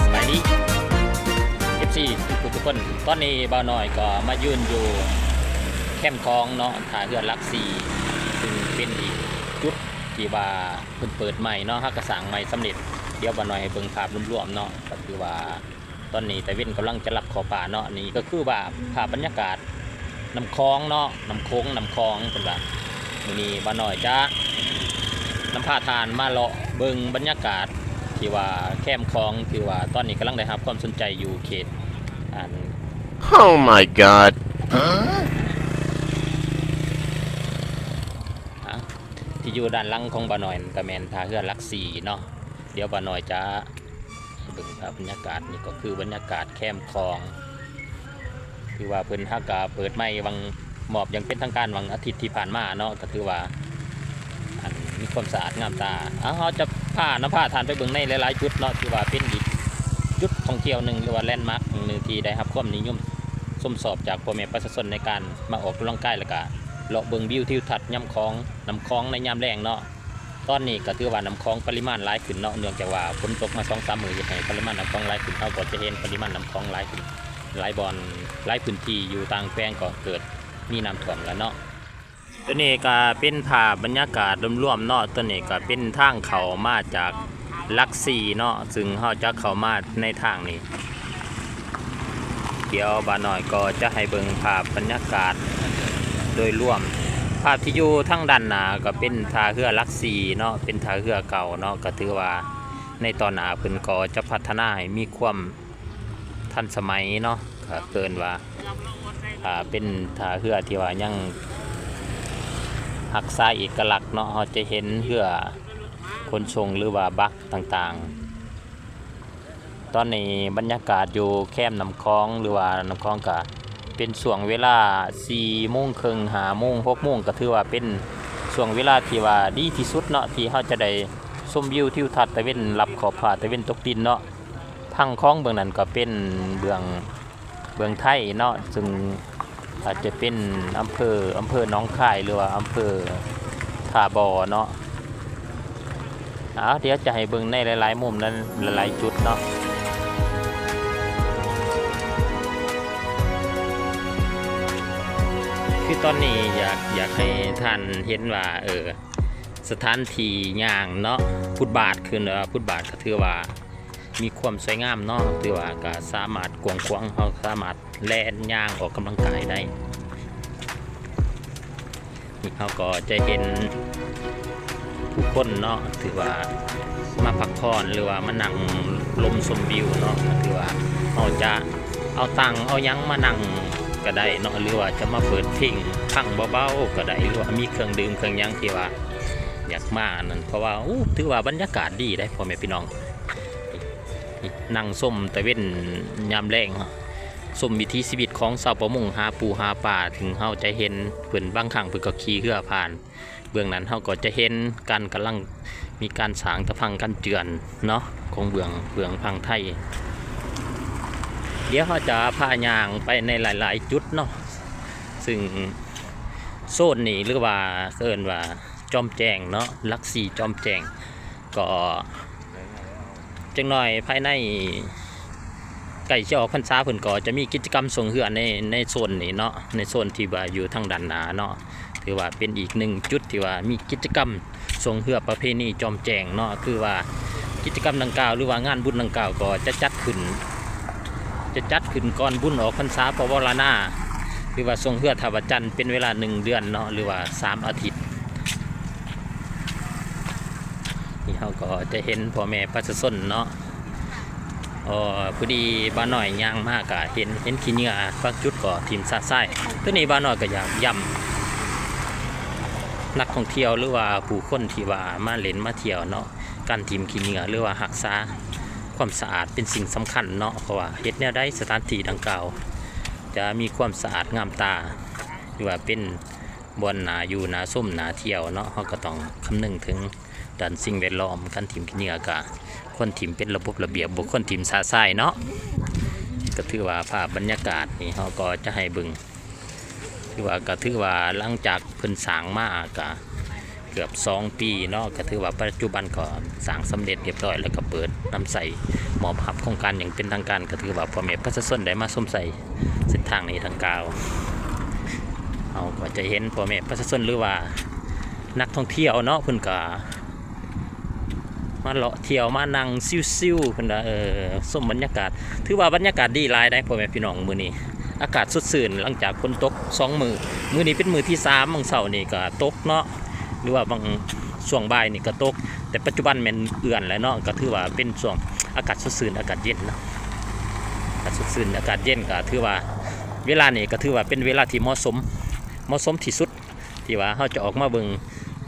ສະບາຍດີ ເອັຟຊີ ທຸກໆຄົນ, ຕອນນີ້ບ່າວນ້ອຍກໍມາຢືນຢູ່ແຄມຂອງເນາະ ທ່າເຮືອຫຼັກສີ່ ຊຶ່ງເປັນອີກຈຸດທີ່ວ່າເພິ່ນເປີດໃໝ່ເນາະ, ເຮົາກໍສ້າງໃໝ່ສຳເລັດ. ດຽວບ່າວນ້ອຍໃຫ້ເບິ່ງພາບລວມໆເນາະ, ກໍຄືວ່າ ຕອນນີ້ຕາເວັນກຳລັງຈະລັບຂອບຟ້າເນາະ. ນີ້ກໍຄືວ່າພາບບັນຍາກາດນ້ຳຂອງເນາະ, ນ້ຳໂຂງ ນ້ຳຂອງ ເພິ່ນວ່າ. ມື້ນີ້ບ່າວນ້ອຍຈະນຳພາທ່ານມາເລາະເບິ່ງບັນຍາກາດທີ່ວ່າແຄມຂອງ ທີ່ວ່າຕອນນີ້ກຳລັງໄດ້ຮັບຄວາມສົນໃຈຢູ່ເຂດ ອັນ Oh my god ທີ່ຢູ່ດ້ານຫຼັງຂອງບ່າວນ້ອຍນັ້ນກໍແມ່ນທ່າເຮືອຫຼັກສີ່ເນາະ. ດຽວບ່າວນ້ອຍຈະ ເບິ່ງພາບບັນຍາກາດ, ນີ້ກໍຄືບັນຍາກາດແຄມຂອງ ຄືວ່າເພິ່ນຫາກະເປີດໃໝ່ຫວ່າງ ມອບຢ່າງເປັນທາງການຫວ່າງອາທິດທີ່ຜ່ານມາເນາະ, ກໍຖືວ່າ ອັນ ມີຄວາມສະອາດງາມຕາ. ເອົາ ເຮົາຈະພາ ນຳພາທ່ານໄປເບິ່ງໃນຫຼາຍໆຈຸດເນາະ, ຖືວ່າເປັນອີກຈຸດທ່ອງທ່ຽວໜຶ່ງ ຫຼືວ່າແລນມາກແຫ່ງໜຶ່ງທີ່ໄດ້ຮັບຄວາມນິຍົມຊົມຊອບຈາກພໍ່ແມ່ປະຊາຊົນໃນການມາອອກກຳລັງກາຍ ແລ້ວກະເລາະເບິ່ງວິວທິວທັດຍາມຂອງ ນ້ຳຂອງໃນຍາມແລງເນາະ. ຕອນນີ້ກໍຖືວ່ານ້ຳຂອງປະລິມານຫຼາຍຂຶ້ນເນາະ, ເນື່ອງຈາກວ່າຝົນຕົກມາສອງສາມມື້ ເຮັດໃຫ້ປະລິມານນ້ຳຂອງຫຼາຍຂຶ້ນ. ເຮົາກໍຈະເຫັນປະລິມານນ້ຳຂອງຫຼາຍຂຶ້ນ ຫຼາຍບ່ອນ ຫຼາຍພື້ນທີ່ຢູ່ຕ່າງແຂວງກໍເກີດມີນ້ຳຖ້ວມແລ້ວເນາະ. ຕົວນີ້ກໍເປັນພາບບັນຍາກາດລວມໆເນາະ, ຕົວນີ້ກໍເປັນທາງເຂົ້າມາຈາກຫຼັກສີ່ເນາະ, ຊຶ່ງເຮົາຈະເຂົ້າມາໃນທາງນີ້. ດຽວບ່າວນ້ອຍກໍຈະໃຫ້ເບິ່ງພາບບັນຍາກາດໂດຍລວມ. ພາບທີ່ຢູ່ທາງດ້ານໜ້າກໍເປັນທ່າເຮືອຫຼັກສີ່ເນາະ, ເປັນທ່າເຮືອເກົ່າເນາະ, ກໍຖືວ່າໃນຕອນໜ້າເພິ່ນກໍຈະພັດທະນາໃຫ້ມີຄວາມທັນສະໄໝເນາະ, ກໍເອີ້ນວ່າ ອ່າ ເປັນທ່າເຮືອທີ່ວ່າຍັງຮັກສາເອກະລັກເນາະ. ເຮົາຈະເຫັນເຮືອຂົນສົ່ງ ຫຼືວ່າບັກຕ່າງໆ. ຕອນນີ້ບັນຍາກາດຢູ່ແຄມນ້ຳຂອງ ຫຼືວ່ານ້ຳຂອງ ກະເປັນຊ່ວງເວລາສີ່ໂມງເຄິ່ງ ຫ້າໂມງ ຫົກໂມງ ກໍຖືວ່າເປັນຊ່ວງເວລາທີ່ວ່າດີທີ່ສຸດເນາະ ທີ່ເຮົາຈະໄດ້ຊົມວິວທິວທັດຕາເວັນລັບຂອບຟ້າ ຕາເວັນຕົກດິນເນາະ. ຝັ່ງຂອງເບື້ອງນັ້ນກໍເປັນເບື້ອງ ເບື້ອງໄທເນາະ, ຊຶ່ງອາດຈະເປັນອຳເພີ ອຳເພີໜອງຄາຍ ຫຼືວ່າອຳເພີທ່າບໍ່ເນາະ. ເອົາ ດຽວຈະໃຫ້ເບິ່ງໃນຫຼາຍໆມຸມ ແລະ ຫຼາຍໆຈຸດເນາະ. ຄືຕອນນີ້ຢາກ ຢາກໃຫ້ທ່ານເຫັນວ່າ ເອີ ສະຖານທີ່ຍ່າງເນາະ, ຟຸດບາດ ຄືວ່າຟຸດບາດກໍຖືວ່າ ມີຄວາມສວຍງາມເນາະ, ຖືວ່າກໍສາມາດກວ້າງຂວາງ, ເຮົາສາມາດແລ່ນຍ່າງອອກກຳລັງກາຍໄດ້. ນີ້ເຮົາກໍຈະເຫັນຜູ້ຄົນເນາະ, ຖືວ່າມາພັກຜ່ອນ ຫຼືວ່າມານັ່ງລົມຊົມວິວເນາະ, ຖືວ່າເຮົາຈະເອົາຕັ່ງເອົາຫຍັງມານັ່ງກໍໄດ້ເນາະ, ຫຼືວ່າຈະມາເປີດເພງຟັງເບົາໆກໍໄດ້, ຫຼືວ່າມີເຄື່ອງດື່ມເຄື່ອງຫຍັງທີ່ວ່າ ຢາກມານັ້ນ ເພາະວ່າ ໂອ້ ຖືວ່າບັນຍາກາດດີເດ້ ພໍ່ແມ່ພີ່ນ້ອງ. ນີ້ ນີ້ ນັ່ງຊົມຕາເວັນຍາມແລງ, ຊົມວິຖີຊີວິດຂອງຊາວປະມົງຫາປູຫາປາ, ເຖິງເຮົາຈະເຫັນເພິ່ນ ບາງຄັ້ງເພິ່ນກໍຂີ່ເຮືອຜ່ານ. ເບື້ອງນັ້ນເຮົາກໍຈະເຫັນການກຳລັງມີການສ້າງຕາຝັ່ງກັນເຈື່ອນເນາະ ຂອງເບື້ອງ ເບື້ອງຝັ່ງໄທ. ດຽວເຮົາຈະພາຍ່າງໄປໃນຫຼາຍໆຈຸດເນາະ, ຊຶ່ງໂຊນນີ້ ຫຼືວ່າເອີ້ນວ່າ ຈອມແຈ້ງເນາະ, ຫຼັກສີ່ຈອມແຈ້ງ. ກໍຈັກໜ້ອຍພາຍໃນໃກ້ຈະອອກພັນສາ ເພິ່ນກໍຈະມີກິດຈະກຳຊ່ວງເຮືອໃນ ໃນໂຊນນີ້ເນາະ, ໃນໂຊນທີ່ວ່າຢູ່ທາງດ້ານໜ້າເນາະ. ຖືວ່າເປັນອີກໜຶ່ງຈຸດທີ່ວ່າມີກິດຈະກຳຊ່ວງເຮືອປະເພນີຈອມແຈ້ງເນາະ, ຄືວ່າກິດຈະກຳດັ່ງກ່າວ ຫຼືວ່າງານບຸນດັ່ງກ່າວ ກໍຈະຈັດຂຶ້ນ ຈະຈັດຂຶ້ນກ່ອນບຸນອອກພັນສາປະວາລະນາ ຫຼືວ່າຊ່ວງເຮືອທ່າພະຈັນ ເປັນເວລາໜຶ່ງເດືອນເນາະ ຫຼືວ່າສາມອາທິດ. ນີ້ເຮົາກໍຈະເຫັນພໍ່ແມ່ປະຊາຊົນເນາະ, ເອີ ພໍດີບ່າວນ້ອຍຍ່າງມາກະເຫັນ ເຫັນຂີ້ເຫຍື້ອ ບາງຈຸດກໍຖິ້ມຊະຊາຍ. ໂຕນີ້ບ່າວນ້ອຍກໍຢາກຢ້ຳ ນັກທ່ອງທ່ຽວ ຫຼືວ່າຜູ້ຄົນທີ່ວ່າມາຫຼິ້ນມາທ່ຽວເນາະ, ການຖິ້ມຂີ້ເຫຍື້ອ ຫຼືວ່າຮັກສາຄວາມສະອາດເປັນສິ່ງສຳຄັນເນາະ, ເພາະວ່າເຮັດແນວໃດສະຖານທີ່ດັ່ງກ່າວຈະມີຄວາມສະອາດງາມຕາ ຫຼືວ່າເປັນບ່ອນໜ້າຢູ່ໜ້າຊົມໜ້າທ່ຽວເນາະ, ເຮົາກໍຕ້ອງຄຳນຶງເຖິງດ້ານສິ່ງແວດລ້ອມ. ການຖິ້ມຂີ້ເຫຍື້ອກໍຄວນຖິ້ມເປັນລະບົບລະບຽບ, ບໍ່ຄວນຖິ້ມຊະຊາຍເນາະ. ກໍຖືວ່າພາບບັນຍາກາດນີ້ເຮົາກໍຈະໃຫ້ເບິ່ງ ຖືວ່າ ກໍຖືວ່າຫຼັງຈາກເພິ່ນສ້າງມາກໍເກືອບສອງປີເນາະ, ກໍຖືວ່າປັດຈຸບັນກໍສ້າງສຳເລັດຮຽບຮ້ອຍ ແລ້ວກໍເປີດນຳໃຊ້ ມອບຮັບໂຄງການຢ່າງເປັນທາງການ, ກໍຖືວ່າພໍ່ແມ່ປະຊາຊົນໄດ້ມາຊົມໃຊ້ເສັ້ນທາງນີ້ດັ່ງກ່າວ. ເຮົາກໍຈະເຫັນພໍ່ແມ່ປະຊາຊົນ ຫຼືວ່ານັກທ່ອງທ່ຽວເນາະ, ເພິ່ນກໍ ມາເລາະທ່ຽວ ມານັ່ງຊິວໆ ເພິ່ນວ່າ ເອີ ຊົມບັນຍາກາດ. ຖືວ່າບັນຍາກາດດີຫຼາຍໃດ໋ ພໍ່ແມ່ພີ່ນ້ອງ, ມື້ນີ້ອາກາດສົດຊື່ນຫຼັງຈາກຝົນຕົກສອງມື້. ມື້ນີ້ເປັນມື້ທີສາມ, ມື້ເຊົ້ານີ້ກໍຕົກເນາະ ຫຼືວ່າບາງຊ່ວງບ່າຍນີ້ກໍຕົກ, ແຕ່ປັດຈຸບັນແມ່ນເອືອນແລ້ວເນາະ, ກໍຖືວ່າເປັນຊ່ວງອາກາດສົດຊື່ນ ອາກາດເຢັນເນາະ, ອາກາດສົດຊື່ນ ອາກາດເຢັນ. ກໍຖືວ່າເວລານີ້ກໍຖືວ່າເປັນເວລາທີ່ເໝາະສົມ ເໝາະສົມທີ່ສຸດ ທີ່ວ່າເຮົາຈະອອກມາເບິ່ງ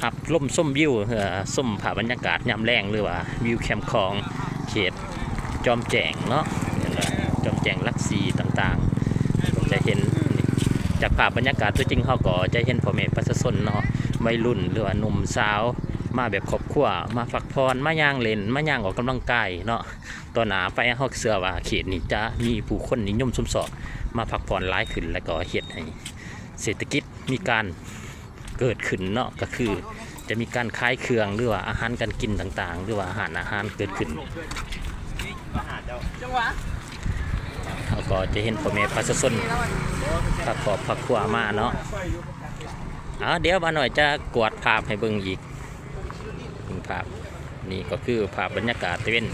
ຮັບລົມຊົມວິວ ເອີ ຊົມພາບບັນຍາກາດຍາມແລງ ຫຼືວ່າວິວແຄມຂອງເຂດຈອມແຈ້ງເນາະ, ຈອມແຈ້ງຫຼັກສີ່ຕ່າງໆ. ຈະເຫັນຈາກພາບບັນຍາກາດຕົວຈິງ ເຮົາກໍຈະເຫັນພໍ່ແມ່ປະຊາຊົນເນາະ, ໄວລຸ້ນ ຫຼືວ່າໜຸ່ມສາວ ມາແບບຄອບຄົວ ມາພັກຜ່ອນ ມາຍ່າງຫຼິ້ນ ມາຍ່າງອອກກຳລັງກາຍເນາະ. ຕໍ່ໜ້າໄປເຮົາເຊື່ອວ່າເຂດນີ້ຈະມີຜູ້ຄົນນິຍົມຊົມຊອບມາພັກຜ່ອນຫຼາຍຂຶ້ນ ແລ້ວກໍເຮັດໃຫ້ເສດຖະກິດ ມີການເກີດຂຶ້ນເນາະ, ກໍຄືຈະມີການຂາຍເຄື່ອງ ຫຼືວ່າອາຫານການກິນຕ່າງໆ ຫຼືວ່າຮ້ານອາຫານເກີດຂຶ້ນ. ເຮົາກໍຈະເຫັນພໍ່ແມ່ປະຊາຊົນພາຄອບພາຄົວມາເນາະ. ເອົາ ດຽວບ່າວນ້ອຍຈະກວດພາບໃຫ້ເບິ່ງອີກ ເບິ່ງພາບ. ນີ້ກໍຄືພາບບັນຍາກາດຕາເວັນ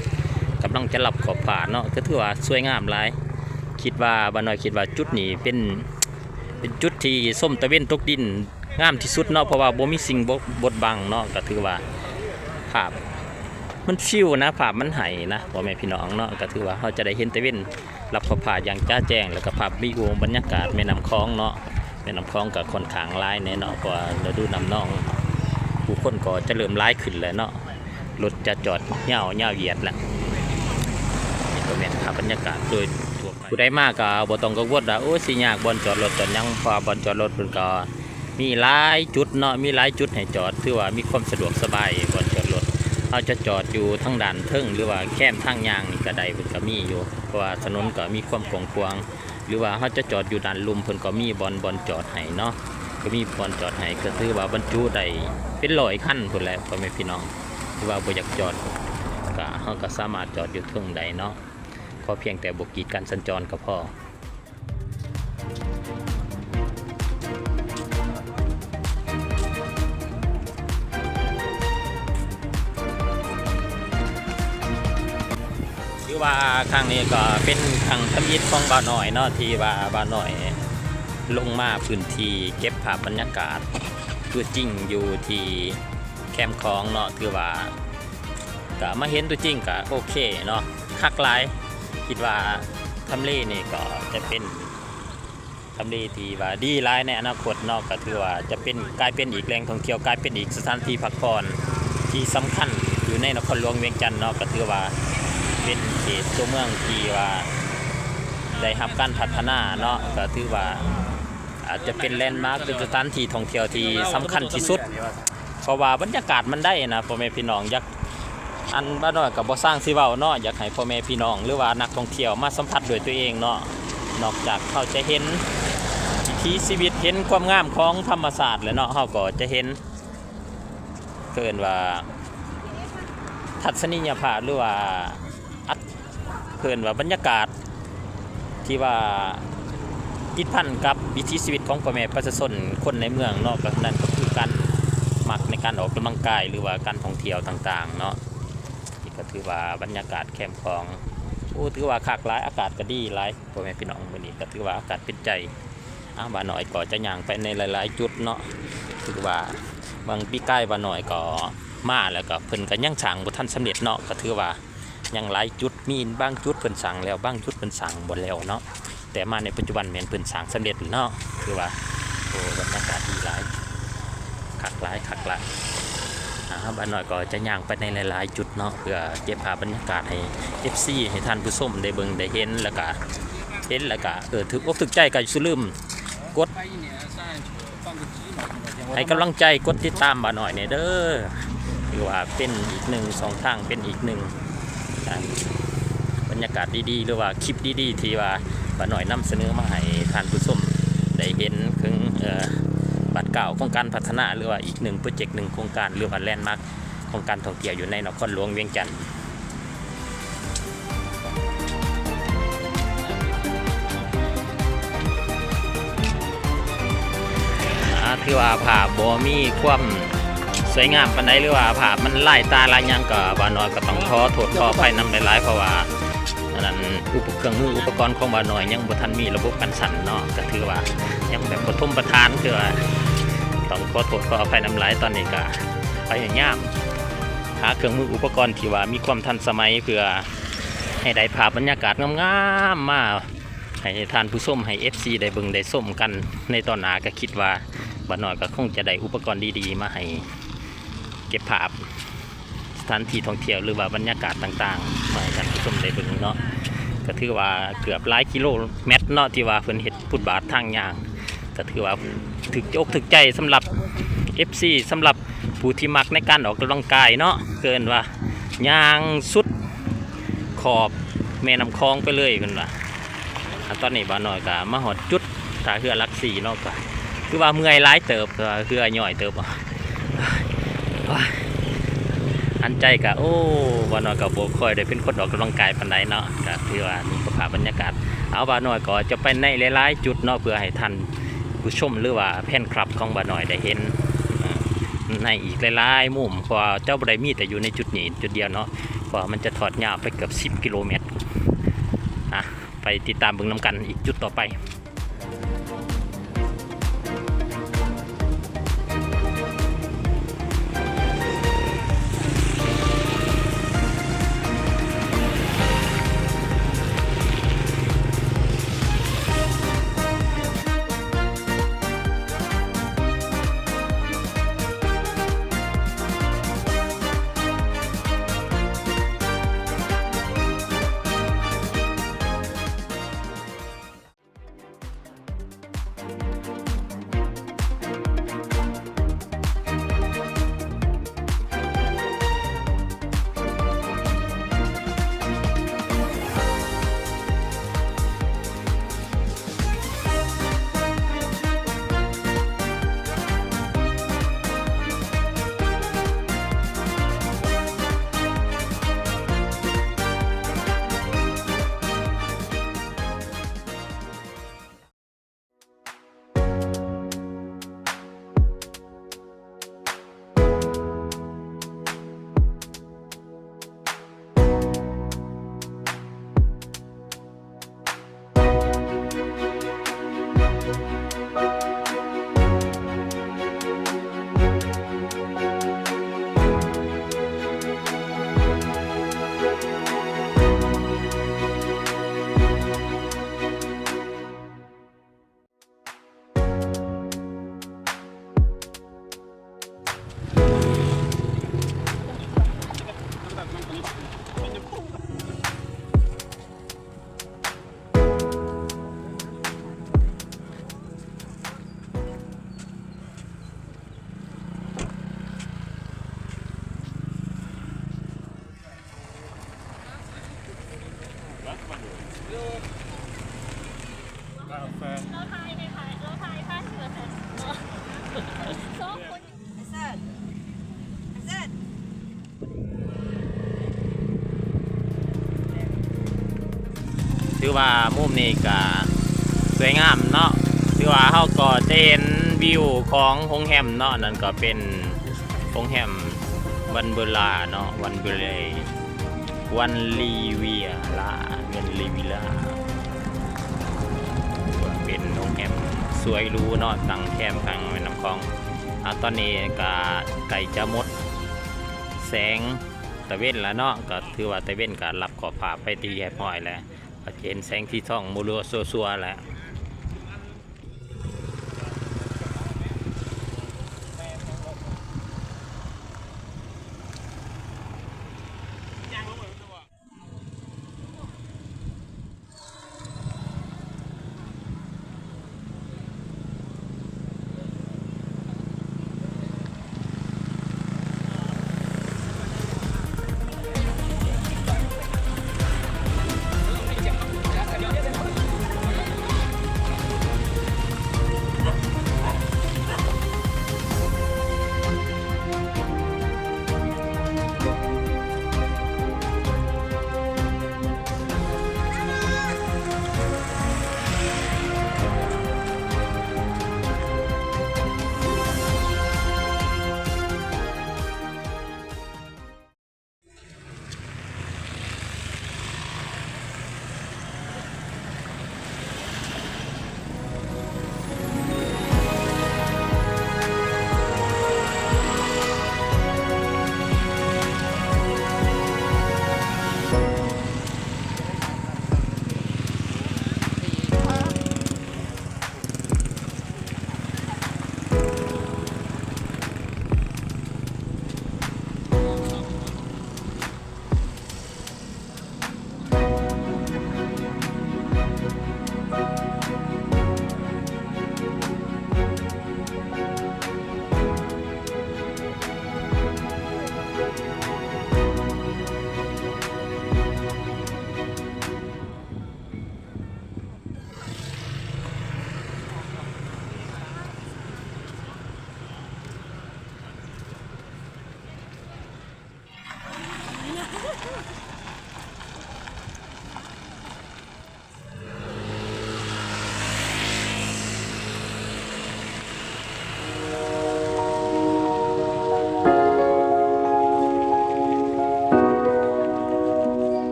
ກຳລັງຈະລັບຂອບຟ້າເນາະ, ກໍຖືວ່າສວຍງາມຫຼາຍ. ຄິດວ່າ ບ່າວນ້ອຍຄິດວ່າຈຸດນີ້ເປັນ ເປັນຈຸດທີ່ຊົມຕາເວັນຕົກດິນງາມທີ່ສຸດເນາະ, ເພາະວ່າບໍ່ມີສິ່ງບົດ ບົດບັງເນາະ. ກໍຖືວ່າພາບມັນຟິວນະ, ພາບມັນໃຫ້ນະ ພໍ່ແມ່ພີ່ນ້ອງເນາະ. ກໍຖືວ່າເຮົາຈະໄດ້ເຫັນຕາເວັນ ລັບຂອບຟ້າຢ່າງຈະແຈ້ງ, ແລ້ວກໍພາບວິວບັນຍາກາດແມ່ນ້ຳຂອງເນາະ, ແມ່ນ້ຳຂອງກໍຂ້ອນຂ້າງຫຼາຍແດ່ເນາະ, ເພາະວ່າລະດູນ້ຳນອງ ຜູ້ຄົນກໍຈະເລີ່ມຫຼາຍຂຶ້ນແລ້ວເນາະ, ລົດຈະຈອດຍາວ ຍາວຢຽດແລ້ວ. ນີ້ກໍແມ່ນພາບບັນຍາກາດໂດຍທົ່ວໄປ. ຜູ້ໃດມາກໍບໍ່ຕ້ອງກັງວົນວ່າ ໂອ້ ຊິຍາກບ່ອນຈອດລົດຈອດຫຍັງ, ເພາະວ່າບ່ອນຈອດລົດເພິ່ນກໍມີຫຼາຍຈຸດເນາະ, ມີຫຼາຍຈຸດໃຫ້ຈອດ, ຖືວ່າມີຄວາມສະດວກສະບາຍບ່ອນຈອດລົດ. ເຮົາຈະຈອດຢູ່ທາງດ້ານເທິງ ຫຼືວ່າແຄມທາງຍ່າງນີ້ກໍໄດ້, ເພິ່ນກໍມີຢູ່ ເພາະວ່າຖະໜົນກໍມີຄວາມກວ້າງຂວາງ. ຫຼືວ່າເຮົາຈະຈອດຢູ່ດ້ານລຸ່ມ ເພິ່ນກໍມີບ່ອນ ບ່ອນຈອດໃຫ້ເນາະ, ກໍມີບ່ອນຈອດໃຫ້, ກໍຖືວ່າບັນຈຸໄດ້ເປັນຮ້ອຍຄັນພຸ້ນແຫຼະ ພໍ່ແມ່ພີ່ນ້ອງ. ຫຼືວ່າບໍ່ຢາກຈອດ ກໍ ເຮົາກໍສາມາດຈອດຢູ່ເທິງໄດ້ເນາະ, ຂໍພຽງແຕ່ບໍ່ກີດກັນສັນຈອນກໍພໍ. ຖືວ່າຄັ້ງນີ້ກໍເປັນຄັ້ງທຳອິດຂອງບ່າວນ້ອຍເນາະ, ທີ່ວ່າບ່າວນ້ອຍລົງມາພື້ນທີ່ເກັບພາບບັນຍາກາດຕົວຈິງຢູ່ທີ່ແຄມຂອງເນາະ. ຖືວ່າກໍມາເຫັນຕົວຈິງກໍໂອເຄເນາະ, ຄັກຫຼາຍ. ຄິດວ່າທຳເລນີ້ກໍຈະເປັນ ທຳເລທີ່ວ່າດີຫຼາຍໃນອະນາຄົດເນາະ, ກໍຖືວ່າຈະເປັນ ກາຍເປັນອີກແຫຼ່ງທ່ອງທ່ຽວ, ກາຍເປັນອີກສະຖານທີ່ພັກຜ່ອນທີ່ສຳຄັນຢູ່ໃນນະຄອນຫຼວງວຽງຈັນເນາະ. ກໍຖືວ່າເປັນເຂດຕົວເມືອງທີ່ວ່າໄດ້ຮັບການພັດທະນາເນາະ, ກໍຖືວ່າອາດຈະເປັນແລນມາກ ເປັນສະຖານທີ່ທ່ອງທ່ຽວທີ່ສຳຄັນທີ່ສຸດ ເພາະວ່າບັນຍາກາດມັນໄດ້ນະ ພໍ່ແມ່ພີ່ນ້ອງ. ຢາກ ອັນ ບ່າວນ້ອຍກໍບໍ່ຊ່າງຊິເວົ້າເນາະ, ຢາກໃຫ້ພໍ່ແມ່ພີ່ນ້ອງ ຫຼືວ່ານັກທ່ອງທ່ຽວມາສຳຜັດດ້ວຍຕົວເອງເນາະ. ນອກຈາກເຮົາຈະເຫັນວິຖີຊີວິດ ເຫັນຄວາມງາມຂອງທຳມະຊາດແລ້ວເນາະ, ເຮົາກໍຈະເຫັນ ເອີ້ນວ່າທັດສະນີຍະພາບ ຫຼືວ່າອັດ ເອີ້ນວ່າບັນຍາກາດ ທີ່ວ່າຕິດພັນກັບວິຖີຊີວິດຂອງພໍ່ແມ່ປະຊາຊົນຄົນໃນເມືອງເນາະ, ກໍນັ້ນກໍຄືການມັກໃນການອອກກຳລັງກາຍ ຫຼືວ່າການທ່ອງທ່ຽວຕ່າງໆເນາະ. ນີ້ກໍຖືວ່າບັນຍາກາດແຄມຂອງ ໂອ້ ຖືວ່າຄັກຫຼາຍ, ອາກາດກໍດີຫຼາຍ ພໍ່ແມ່ພີ່ນ້ອງ. ມື້ນີ້ກໍຖືວ່າອາກາດເປັນໃຈ. ອາ ບ່າວນ້ອຍກໍຈະຍ່າງໄປໃນຫຼາຍໆຈຸດເນາະ, ຖືວ່າບາງປີກາຍບ່າວນ້ອຍກໍມາ ແລ້ວກໍເພິ່ນກໍຍັງສ້າງບໍ່ທັນສຳເລັດເນາະ, ກໍຖືວ່າ ຍັງຫຼາຍຈຸດ, ມີບາງຈຸດເພິ່ນສ້າງແລ້ວ, ບາງຈຸດເພິ່ນສ້າງບໍ່ແລ້ວເນາະ. ແຕ່ມາໃນປັດຈຸບັນແມ່ນເພິ່ນສ້າງສຳເລັດເນາະ, ຖືວ່າ ໂອ້ ບັນຍາກາດດີຫຼາຍ. ຄັກຫຼາຍ ຄັກຫຼາຍ. ອາ ບ່າວນ້ອຍກໍຈະຍ່າງໄປໃນຫຼາຍໆຈຸດເນາະ ເພື່ອເກັບພາບບັນຍາກາດໃຫ້ເອັຟຊີ ໃຫ້ທ່ານຜູ້ຊົມໄດ້ເບິ່ງໄດ້ເຫັນ ແລ້ວກະເຫັນແລ້ວກະ ເອີ ຖືກອົກຖືກໃຈ ກໍຢ່າລືມກົດໃຫ້ກຳລັງໃຈ ກົດຕິດຕາມບ່າວນ້ອຍແດ່ເດີ. ຖືວ່າເປັນອີກໜຶ່ງຊ່ອງທາງ ເປັນອີກໜຶ່ງ ອ່າ ບັນຍາກາດດີໆ ຫຼືວ່າຄລິບດີໆ ທີ່ວ່າປ້ານ້ອຍນຳສະເໜີມາໃຫ້ທ່ານຜູ້ຊົມໄດ້ເຫັນເຖິງ ເອີ ບາດກ້າວຂອງການພັດທະນາ ຫຼືວ່າອີກໜຶ່ງໂປຣເຈັກ ໜຶ່ງໂຄງການ ຫຼືວ່າແລນມາກຂອງການທ່ອງທ່ຽວຢູ່ໃນນະຄອນຫຼວງວຽງຈັນ. ອ່າ ຖືວ່າພາບບໍ່ມີຄວາມສວຍງາມປານໃດ ຫຼືວ່າພາບມັນລາຍຕາລາຍຫຍັງ ກໍບ່າວນ້ອຍກໍຕ້ອງຂໍໂທດຂໍອະໄພນຳຫຼາຍໆ ເພາະວ່າອັນນັ້ນ ອຸປະ ເຄື່ອງມືອຸປະກອນຂອງບ່າວນ້ອຍຍັງບໍ່ທັນມີລະບົບກັນສັ່ນເນາະ ກໍຖືວ່າຍັງແບບປະຖົມປະຖານ ຄືວ່າຕ້ອງຂໍໂທດຂໍອະໄພນຳຫຼາຍ. ຕອນນີ້ກໍພະຍາຍາມຫາເຄື່ອງມືອຸປະກອນທີ່ວ່າມີຄວາມທັນສະໄໝ ເພື່ອໃຫ້ໄດ້ພາບບັນຍາກາດງາມໆມາ ໃຫ້ທ່ານຜູ້ຊົມ ໃຫ້ເອັຟຊີ ໄດ້ເບິ່ງໄດ້ຊົມກັນໃນຕອນໜ້າ. ກໍຄິດວ່າບ່າວນ້ອຍກໍຄົງຈະໄດ້ອຸປະກອນດີໆມາໃຫ້ເກັບພາບສະຖານທີ່ທ່ອງທ່ຽວ ຫຼືວ່າບັນຍາກາດຕ່າງໆ ມາໃຫ້ທ່ານຜູ້ຊົມໄດ້ເບິ່ງເນາະ. ກໍຖືວ່າເກືອບຫຼາຍກິໂລແມັດເນາະ ທີ່ວ່າເພິ່ນເຮັດຟຸດບາດທາງຍ່າງ ກໍຖືວ່າຖືກອົກຖືກໃຈສຳລັບເອັຟຊີ ສຳລັບຜູ້ທີ່ມັກໃນການອອກກຳລັງກາຍເນາະ ເອີ້ນວ່າຍ່າງສຸດຂອບແມ່ນ້ຳຂອງໄປເລີຍເພິ່ນວ່າ. ອ່າ ຕອນນີ້ບ່າວນ້ອຍກໍມາຮອດຈຸດທ່າເຮືອຫຼັກສີ່ເນາະ ກໍຖືວ່າເມື່ອຍຫຼາຍເຕີບ ເຮືອຍ່ອຍເຕີບ ອັນໃຈກໍ ໂອ້ ບ່າວນ້ອຍກໍບໍ່ຄ່ອຍໄດ້ເປັນຄົນອອກກຳລັງກາຍປານໃດເນາະ ກໍຖືວ່າມີສະພາບບັນຍາກາດ. ເອົາ ບ່າວນ້ອຍກໍຈະໄປໃນຫຼາຍໆຈຸດເນາະ ເພື່ອໃຫ້ທ່ານ ຜູ້ຊົມ ຫຼືວ່າແຟນຄລັບຂອງບ່າວນ້ອຍໄດ້ເຫັນ ເອີ ໃນອີກຫຼາຍໆມຸມ ເພາະວ່າຈະບໍ່ໄດ້ມີແຕ່ຢູ່ໃນຈຸດນີ້ຈຸດດຽວເນາະ ເພາະວ່າມັນຈະທອດຍາວໄປເກືອບສິບກິໂລແມັດ. ອ່ະ ໄປຕິດຕາມເບິ່ງນຳກັນອີກຈຸດຕໍ່ໄປ. ຖືວ່າມຸມນີ້ກະສວຍງາມເນາະ ຖືວ່າເຮົາກໍຈະເຫັນວິວຂອງໂຮງແຮມເນາະ ນັ້ນກໍເປັນໂຮງແຮມວັນເບີລາເນາະ ວັນເບີເລ ວັນລີເວຍລາ ວັນລີເວຍລາ ເປັນໂຮງແຮມສວຍຫຼູເນາະ ຕັ້ງແຄມຂ້າງແມ່ນ້ຳຂອງ. ອາ ຕອນນີ້ກະໃກ້ຈະໝົດແສງຕາເວັນແລ້ວເນາະ ກະຖືວ່າຕາເວັນກະລັບຂອບຟ້າໄປທີ່ຮຽບຮ້ອຍແລ້ວ ກະຈະເຫັນແສງສີທອງມົວໆຊົ່ວໆແລ້ວ. ແມ່ນ